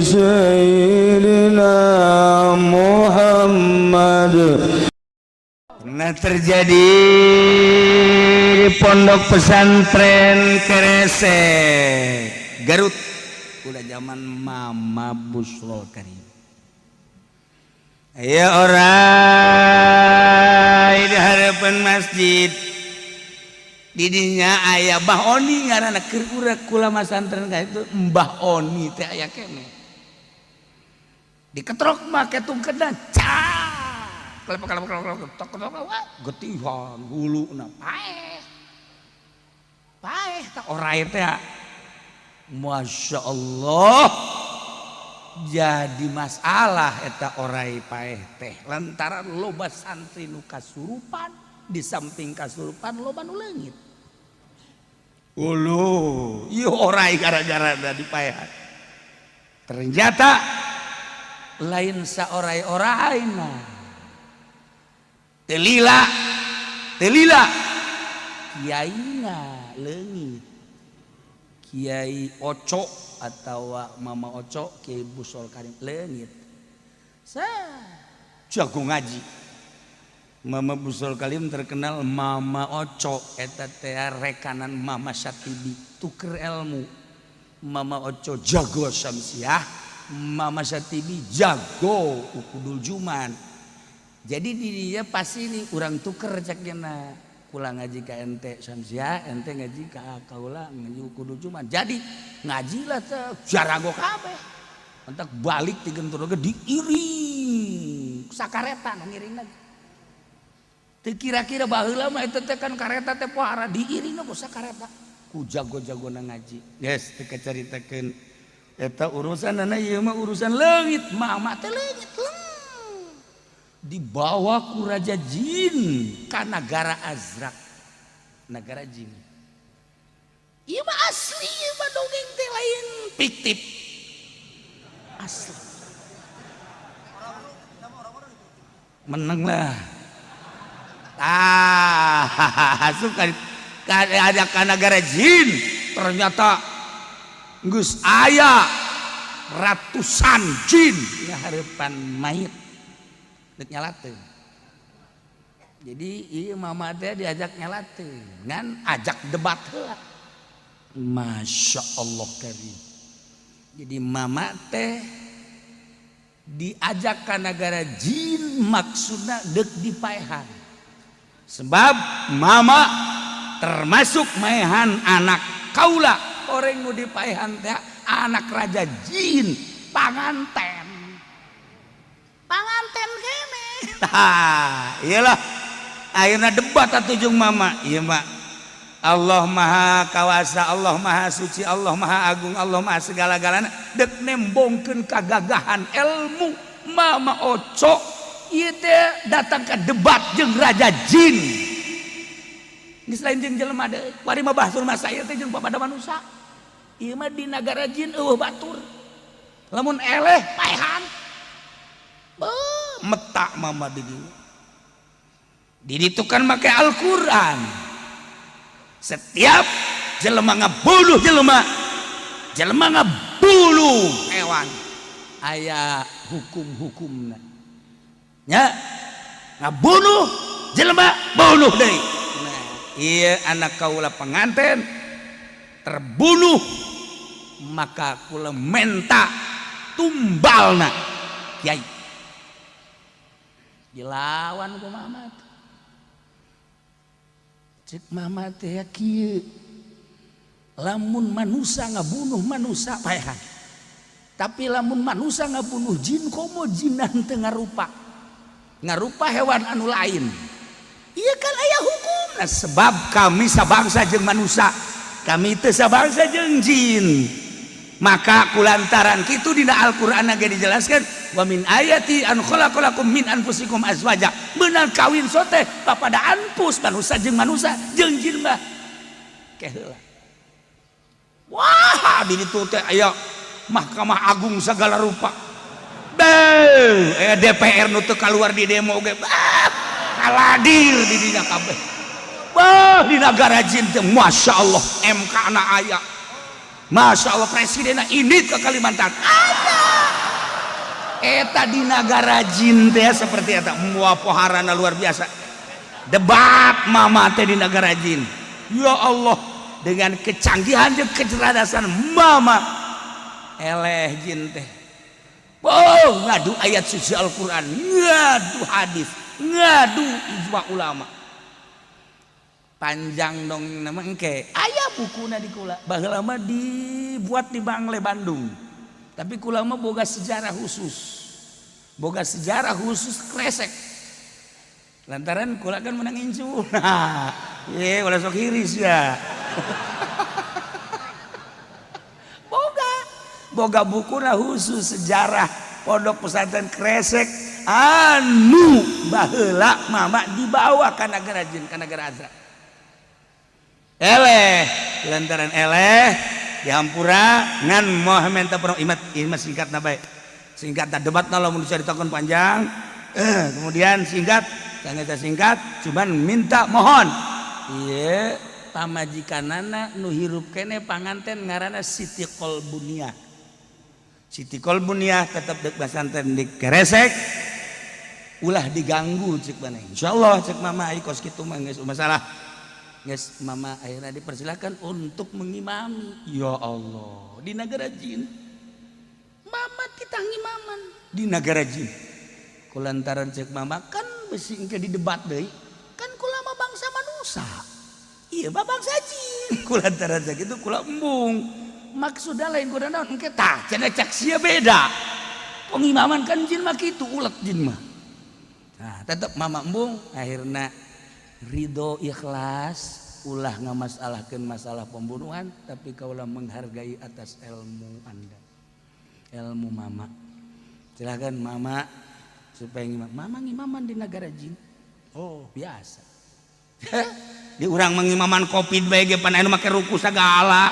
سيدنا محمد. Pernah terjadi di pondok pesantren Keresek, Garut. Udah zaman Mama Busrol Karim. Ayo orang di hadapan masjid. Didinya aya Mbah Oni ngaranna, keur urang kula masantren ka itu Mbah Oni teh aya keneh. Diketrok make tungkedan cak. Kelep kelep kelep kelep tok tok, wah, getihan huluna paeh. Paeh tak orai teh. Masya Allah, jadi masalah eta orai paeh teh lantaran loba santri nu kasurupan, di samping kasurupan loba nu leungit. Ulu, ieu orai gara-gara da dipaehan. Ternyata lain saorai-oraina. Telila, telila. Kiaina leungit. Kiai Oco atau Mama Oco, Kiai Busol Karim leungit. Sa jago ngaji. Mama Busol Karim terkenal Mama Oco eta teh rekanan Mama Syatibi tuker ilmu. Mama Oco jago Syamsiah, Mama Syatibi jago Ukudul Juman. Jadi di dia pasti ini urang tuker cekna, kula ngaji ka ente Syamsiah, ente ngaji ka kaula ngaji Ukudul Juman. Jadi ngajilah teh jarago kabeh. Entak balik ti Gentur ge diiring sakareta nu ngiring lagi. Teu kira-kira baheula mah eta teh kan kareta teh pohara, diiringna ku sakareta ku jago-jagona ngaji. Geus teu kacaritakeun eta urusanana, ieu mah urusan leungit. Mama teh leungit leng. Dibawa ku raja jin ka nagara Azrak, nagara jin. Ieu mah asli, ieu mah dongeng teh lain fiktif, asli. Menang lah. Ah, suka ada ka nagara jin, ternyata geus aya ratusan jin ngahareupan mayit dek nyalateun. Jadi ieu mama teh diajak nyalateun ngan ajak debat heula. Masya Allah karim. Jadi mama teh diajak ka nagara jin maksudna dek dipaehan. Sebab mama termasuk maehan anak kaula, orang nu dipaehan teh anak raja jin panganten. Panganten kene. Tah, iyalah akhirnya debat atuh jeung mama. Ieu mah Allah Maha Kawasa, Allah Maha Suci, Allah Maha Agung, Allah Maha segala-galana, dek nembongkeun kagagahan ilmu Mama Oco ieu teh datang ke debat jeung raja jin. Geus lain jeung jelema deui, kuari mah bahsul masa ieu teh jeung papada manusia. Ieu mah di nagara jin eueuh batur. Lamun eleh paehan. Beuh, metak mama di dieu. Di ditu kan make Al-Qur'an. Setiap jelema ngabunuh jelema, jelema ngabunuh hewan, aya hukum-hukumna. Nya ngabunuh jelema bunuh deui. Nah, ieu anak kaula pengantin terbunuh, maka kula menta tumbalna kiai. Dilawan ku mama. Cek mama teh ya kieu, lamun manusia ngabunuh manusia paehan, tapi lamun manusia ngabunuh jin, komo jinan teu ngarupa ngarupa hewan anu lain, iya kan aya hukum. Nah, sebab kami sabangsa jeung manusia, kami teu sabangsa jeung jin, maka kulantaran kitu dina Al-Qur'an ge dijelaskan wa min ayati an khalaqalakum min anfusikum azwaja, beunang kawin sote papada anfus manusia jeung manusia, jeung jin mah keheula. Wah, di ditu teh aya Mahkamah Agung segala rupa. Beuh, aya DPR nu teu kaluar di demo ge, bah, kaladir di dina kabeh. Bah, di nagara jin teh Masya Allah, MK na aya. Masya Allah, presidenna ini ke Kalimantan. Ada. Eta di nagara jin teh seperti eta moal poharana luar biasa. Debat mama teh di nagara jin. Ya Allah, dengan kecanggihan jeung kecerdasan mama eleh jin teh. Oh, ngadu ayat suci Al-Qur'an, ngadu hadis, ngadu ijma ulama. Panjang dong nama engke. Aya bukuna di kula. Baheula mah dibuat di Bangle Bandung. Tapi kula mah boga sejarah khusus. Boga sejarah khusus Kresek. Lantaran kula kan menang incu. Nah, ye ulah sok hiris ya. Boga bukuna khusus sejarah Pondok Pesantren Kresek anu baheula mama dibawa ka nagara jin, ka nagara Azra. Eleh, lantaran eleh dihampura ngan moh minta perong imat imat singkat na bae. Singkat debat na lamun dicaritakeun panjang. Kemudian singkat, sangat singkat, cuman minta mohon. Ieu pamajikanana nu hirup kene panganten ngaranna Siti Kolbuniah. Siti Kolbuniah tetep deuk pasantren di Kresek. Ulah diganggu cek maneh. Insyaallah cek mama ai kos kitu mah geus masalah. Geus mama akhirnya dipersilakan untuk mengimami. Ya Allah, di nagara jin. Mama titah ngimaman di nagara jin. Kulantaran cek mama kan besi engke didebat deui. Kan kula mah bangsa manusia. Iya mah bangsa jin. Kulantaran cek itu kula embung. Maksudna lain kuda naon engke tah cenah cak sia beda. Pengimaman kan jin mah kitu ulet jin mah. Nah, tetep mama embung akhirna ridho ikhlas ulah ngamasalahkeun masalah pembunuhan tapi kaulah menghargai atas ilmu Anda. Ilmu mama. Silakan mama supaya ngimam. Mama ngimaman di negara jin. Oh, biasa. Di urang mengimaman Covid bae ge pan anu make ruku sagala.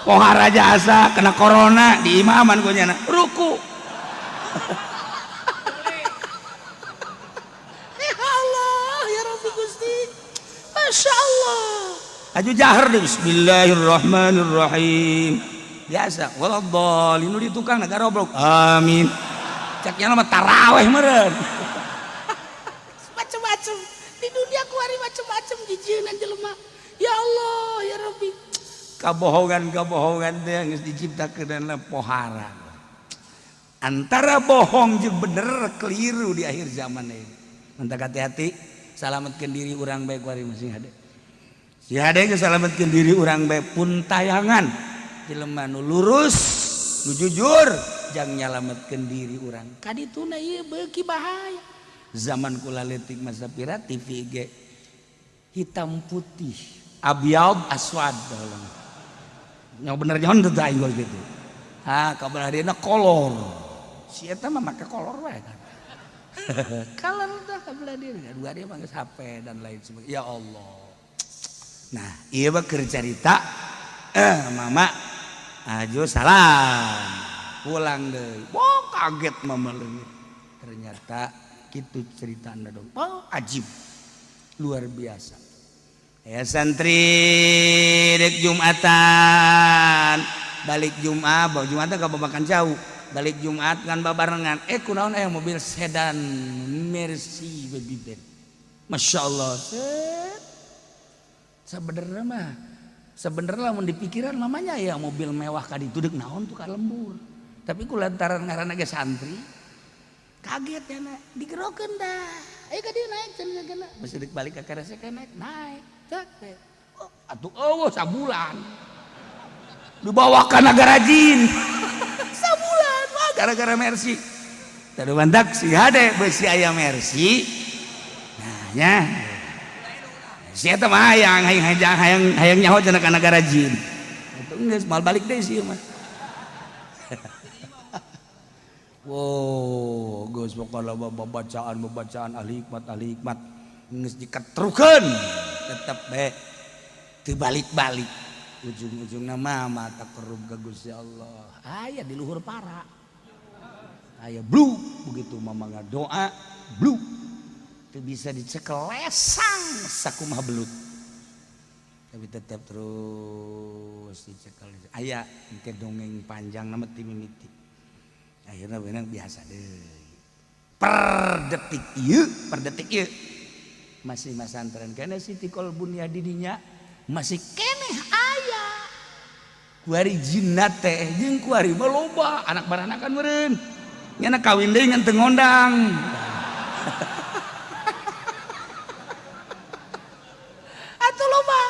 Pohara jasa kena corona di imaman ku nyana ruku. Ya Allah, ya Rabbi Gusti. Masya Allah. Aju jahar deh, bismillahirrahmanirrahim. Biasa, waladhdallin nu di tukang negara goblok. Amin. Cek nya mah taraweh meureun. Macem-macem di dunia kuari macem-macem jijieun jelema. Ya Allah, ya Rabbi. Kabohongan-kabohongan teh geus diciptakeun pohara. Antara bohong jeung bener keliru di akhir zaman ini. Mantak hati-hati, salametkeun diri urang bae kuari masing hade. Si hade geus salametkeun diri urang bae pun tayangan. Jelema nu lurus, nu jujur, jang nyalametkeun diri urang. Kadituna ieu beuki bahaya. Zaman kula leutik masa pira TV ge hitam putih, abyad aswad baheula. Nya bener nyaon teu aing gitu. Ha, kabelah dieuna kolor. Si eta mah make kolor wae kan. Kolor tah kabelah dieuna, dua dia mah geus HP dan lain sebagainya. Ya Allah. Nah, ieu mah keur carita mama aju salam. Pulang deui. Wah, kaget mama leungit. Ternyata gitu cerita Anda dong. Oh, ajib. Luar biasa. Ya santri dek Jumatan. Balik Jumat, bawa Jumatan ka babakan jauh. Balik Jumat kan babarengan. Kunaon aya mobil sedan Mercy baby Ben. Masya Allah. Sebenarnya mah sebenarnya lamun dipikiran mamanya ya mobil mewah ka ditu deuk naon tuh ka lembur. Tapi ku lantaran ngaranna ge santri kaget ya nak digerokeun dah. Ayo ka dieu naik cenah kena. Bisi deuk balik ka Kresek naik naik. Cek. Oh, atuh eueuh sabulan. Dibawa ka nagara jin. Sabulan wah gara-gara Mercy. Tadu mantak si hade beusi aya Mercy. Nah nya. Si eta mah hayang hayang hayang hayang nyaho cenah ka nagara jin. Atuh geus moal balik deui sih mah. Wow, geus pokona bacaan-bacaan ahli hikmat geus diketrukeun tetep bae teu balik-balik. Ujung-ujungna mah takarrub ka Gusti Allah. Aya di luhur para. Aya blu begitu mama ngadoa blu teu bisa dicekel lesang sakumaha belut. Tapi tetap terus dicekel. Aya engke dongeng panjang nama ti mimiti. Akhirnya beunang biasa deui. Per detik ieu, per detik ieu masih masantren keneh Siti Kolbunya didinya masih keneh aya. Kuari jinna teh jeung kuari mah loba anak baranakan meureun. Nya kawin deui ngan teu ngondang. Atuh loba.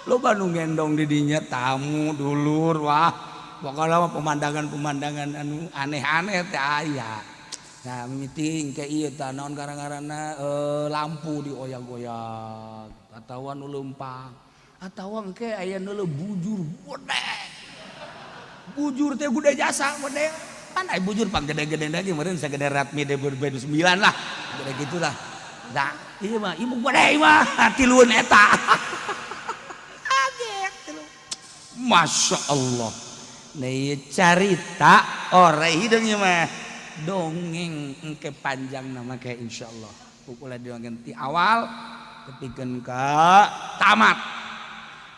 Loba nu ngendong di dinya tamu dulur wah. Pokoknya mah pemandangan-pemandangan anu aneh-aneh teh aya. Nah, meeting kayak ieu tah naon gara-garana lampu dioyak-oyak atawa nu leumpang atawa engke aya nu bujur gede. Bujur teh gede jasa gede. Pan aya bujur pang gede-gede lagi meureun sagede Ratmi 2009 lah. Gede gitulah. Nah, ieu mah ieu gede mah tilueun eta. Kaget tilu. Masya Allah. Nah, carita ora hideung ieu mah. Dongeng engke panjang nama kayak insyaallah. Pukul dongeng ti awal tepikeun ka tamat.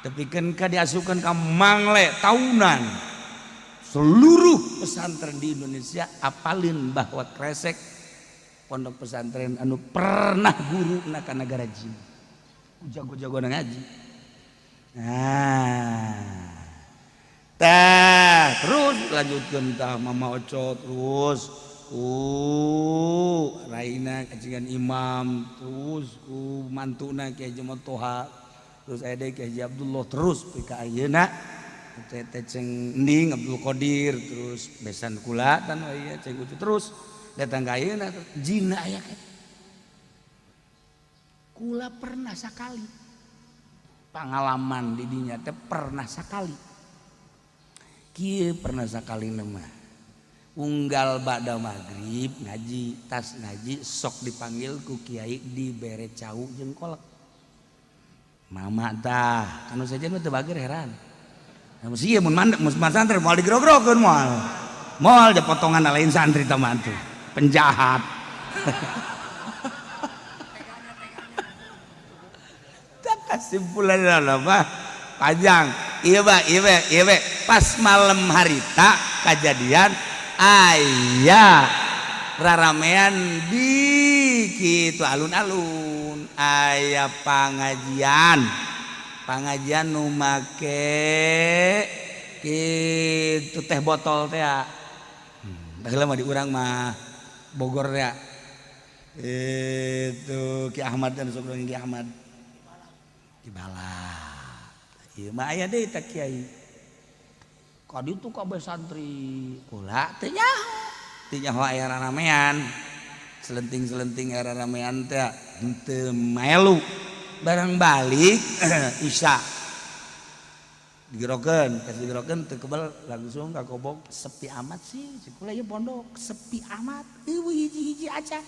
Tepikeun ka diasupkeun ka mangle tahunan. Seluruh pesantren di Indonesia apalin bahwa Kresek pondok pesantren anu pernah guru na ka negara jin. Jago-jago ngaji. Nah, tah terus lanjutkeun tah Mama Oco terus ku raina kacingan imam terus ku mantuna Kiai Haji Toha terus aya deui Kiai Haji Abdullah terus pika ayeuna teh ceng Ending Abdul Qadir terus besan kula tan ieu ceng Ucu terus datang ka ayeuna jinna aya ke kula pernah sakali pengalaman di dinya teh pernah sakali kieu pernah sakali mah unggal ba'da maghrib ngaji tas ngaji sok dipanggil ku kiai dibere cau jeung kolek mama tah anu sejen mah teu bager heran. Nah, mesti ieu mun mandek mun santri moal digrog-grogeun moal moal ja potongan lain santri tah mah tuh penjahat. Tak kesimpulan mah panjang ieu mah ieu ieu pas malam harita kejadian aya raramean di kitu alun-alun aya pangajian pangajian nu make kitu teh botol teh baheula mah di urang mah Bogor teh itu Ki Ahmad dan sok Ki Ahmad Ki Balap ieu mah aya deui teh kiai kaditu kabeh santri kula teu nyaho aya raramean selenting-selenting aya raramean teh henteu maelu barang balik isya digerokeun pas digerokeun teu kebel langsung ka kobok sepi amat sih kula ieu pondok sepi amat eueuh hiji-hiji aja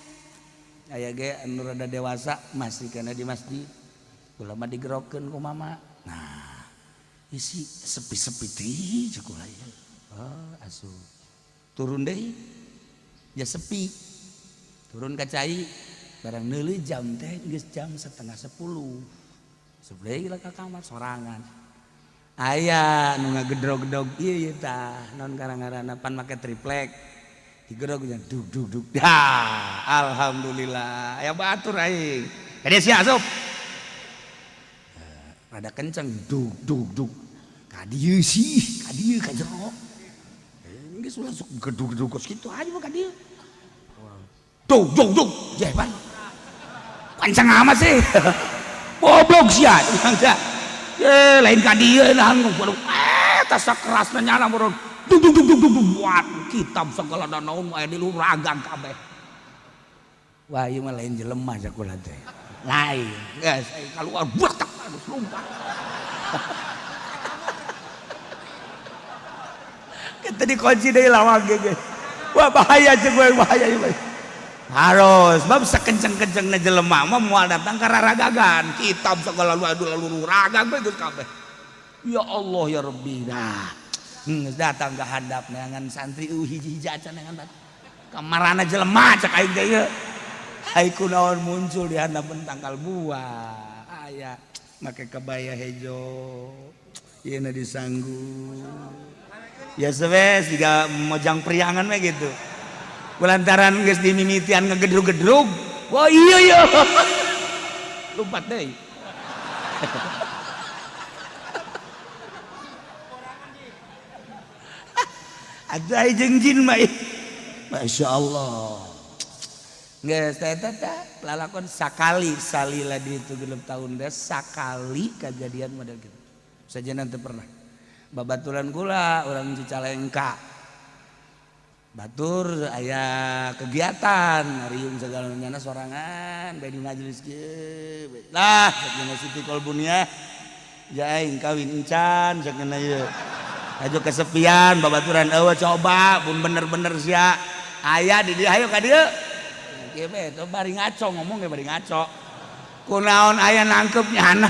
aya ge anu rada dewasa masih kana di masjid kula mah digerokeun ku mama nah isi sepi-sepi deui cek kula ieu oh asup turun deui ya sepi turun ka cai barang neuleuh jam teh geus jam 9:30 sebelah lah ka kamar sorangan aya nu ngagedrog-gedrog ieu tah naon karang-ngaranna pan make triplek digedrog dug dug dug dah alhamdulillah aya batur aing ka dieu sia asup rada kenceng dug dug dug ka dieu sih ka dieu ka jero geus ulah sok gedug-gedug kos kitu aja mah ka dieu dug dug dug jeh pan kenceng amat sih goblok sia bangsa ye lain ka dieu nah tas kerasna nyala meureun dug dug dug dug dug buat kitab segala naon aya di luhur ragang kabeh wah ieu mah lain jelema sakula teh lain geus kaluar buat harus lompat. Kita dikunci dari lawang ge. Wah bahaya jeung gue bahaya ieu. Harus bab sakenceng-kencengna jelema mah moal datang ka raragagan. Kitab segala lalu ragang we geus kabeh. Ya Allah ya Rabbi. Nah, geus datang ka handap neangan santri hiji-hiji acan neangan. Kamarana jelema cek aing teh ieu. Ai kunaon muncul di handapeun tangkal buah. Aya make kebaya hejo ieu na disanggu ya sebes juga mojang priangan mah gitu. Kulantaran geus dimimitian ngegedrug-gedrug. Wah, iya iya. Lompat deui. Ada jeung jin mah. Masya Allah. Geus teh teh lalakon sakali salila di itu 6 tahun deh sakali kejadian model gitu. Saja nanti pernah. Babaturan kula orang Cicalengka. Batur aya kegiatan riung segala nyana sorangan bae di majelis kieu. Lah sakeuna Siti Kolbunia ja aing kawin encan sakeuna ieu. Ajo kesepian babaturan eueuh coba pun bener-bener sia. Aya di dieu hayo ka dieu. Kieu bae bari ngaco ngomong ge bari ngaco. Kunaon aya nangkep nyana.